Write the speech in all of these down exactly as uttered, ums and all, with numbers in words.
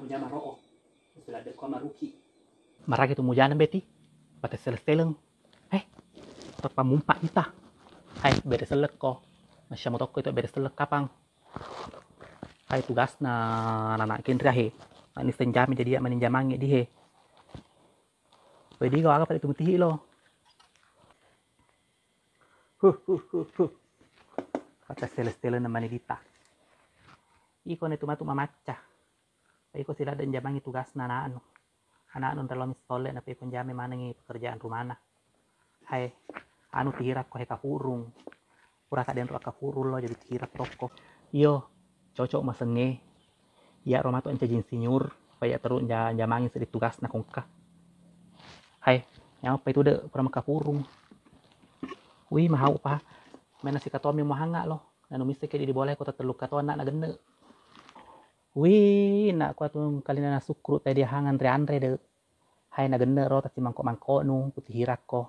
Nya maro'o, usiladde'ko maruki. Maragi tu mujana beti, pate seleng-seleng. Eh, teppa mumpa ita. Hai, bere sellekko. Masya motokko itu bere sellek kapang. Hai, tugasna anak-anak kenri ahe. Ani senjami jadi ya maninjamangi di he. Wedi kau aga pada tumutihi lo. Huh, huh, huh, huh. Pate seleng-seleng na mani dita. Iko ne tu matu mamacca. Iko siladde jamangi tugasna anaknu. Anaknu nrelo mi solle, nappa iko njame manengi pekerjaan rumana. Hai, anu tirakko he kafurung. Pura ka denro kafurung lo, jadi tirak tokko. Iyo, cocok masengnge. Iya ro matu ancaji insinyur, paya teru nja-, jamangi seddi tugasna kongka. Hai, nyamappa itu de, pura makafurung. Wih, mahau pa. Mena sikatomi muhanga lo. Nanu misseke di boleh kota tellu kato anak na genne. Wih, nak kuatu kalina nasukru tadi hang anre-anre de. Hai na genne ro tasi mangko-mangkonu kutihirakko.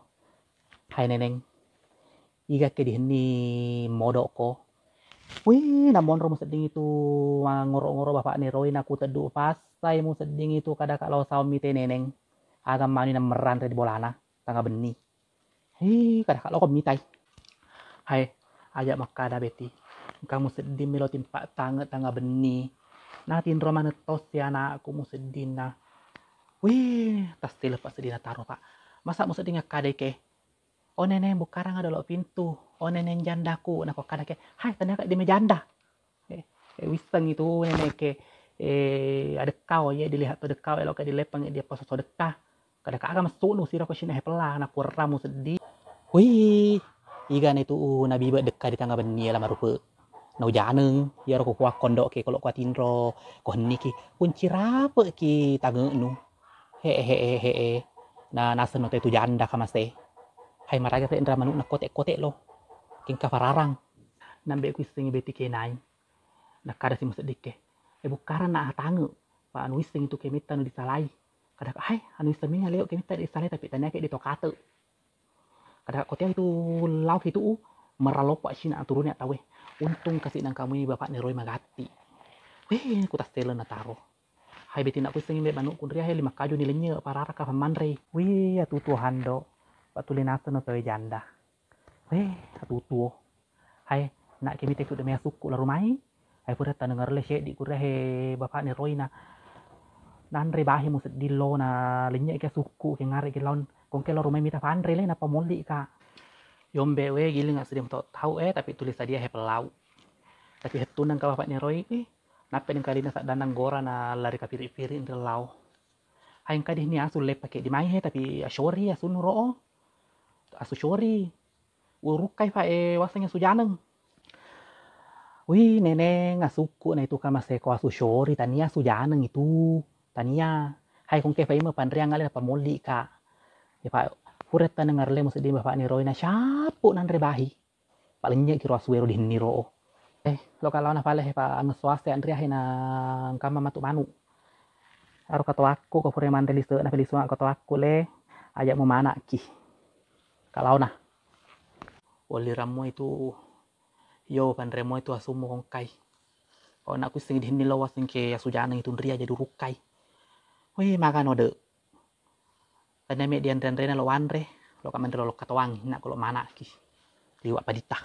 Hai neneng. Iga ke dihenni modokko. Wih, na monro musedding itu ngoro-ngoro bapak neroi na kuteddu pasai musedding itu kada ka lao saung mite neneng. Aga mani na merranre di bolana tanga benni. Hi, kada ka loko mitai. Hai, aja makkada Beti. Engka musedding melo timpa tange tanga benni. Na tinro maneng tosi anakku museddinna. Wih, tassi lepa seddina taro, Pak. Masa musedding akkadai ke? Oh, Neneng, bukkarang ada lo pintu. Oh, Neneng jandaku. Nako kada ke, hai, tanya ka di me janda. Eh, eh, wisseng itu Neneng ke, eh, adekkao, ye dilihat tu adekkao, eloka dilepang dia poso sodekka. Kada ka aga messu nu sira ko sini he pella, na kurra musedding. Hui, iga ne tu nabibe dekka di tanga benni la marupe. Nau janeng, iyaro ko kuak kondok ke, kolo kuatinro, ko henni ki. Kunci rape ki tangenu. He, he, he, he, he. Na, naseng no te tu janda kamase. Hai maraga te ndra manuk na kotek-kotek lo. Kengka fararang. Nambe kuissengi Beti kenai. Nakkada si museddikke, e bukkarang na atange, pa anu wisseng itu kemetta nu disalai. Kada ka, hai, anu wisseng minga leo kemetta disalai, tapi tania ke ditokate. Kada ka kotea itu lau itu, meralopa sina turunnya tawe. Untung kasi nang kamu ini bapak neroi magatti. Weh, ku tasseleng na taro. Hai, Beti nak kuissengi me manuk kunria he lima kaju ni lenye parara ka manrei. Wih, atutu hando. Patuli naseng no tawe janda. Weh, atutuo. Hai, nak kemite ku demi asukku la rumai. Hai, pura tanengar le seddi kura he bapak ne roina. Nanre bahi musedding lo na lenye ke sukku ke ngare ke laon. Kongke lo rumai mita panre le napa molli ka. Yombe we giling asli to tau eh, tapi tuli sadia he pelau. Tapi hettunang ka bapak ne roi, eh, nappe ning kalina saddanang gora na lari kapiri-piri nrellau. Hai engka dihni asu leppake di mai he, tapi asori asu nuro o. Asu sori. Urukkai fa e waseng asu janeng. Wih, Neneng, asukku na itu ka maseko asu sori, tania asu janeng itu. Tania. Hai kongke fa ime panreang ale napa molli ka. Ya fa pura tanengar le musedding bapak ne roina syapu nanre bahi. Palenye kiro asuero di henniro. Eh, lo kalau na pale pa angesso ase anria he na engkamma matu manu. Aro katoakku ko pura manre lise na pelisuang katoakku le, aja mu manakki. Kalau na. Walirammo itu yo panremo itu asummu kongkai. Ko nak kuisseng di henni lo waseng ke asu janeng itu nria jadi rukkai. Wih, magano de. Tania me dianre-anrena lo wanre, lo ka manre lo katoang, nak ko lo manakki. Liwa padita.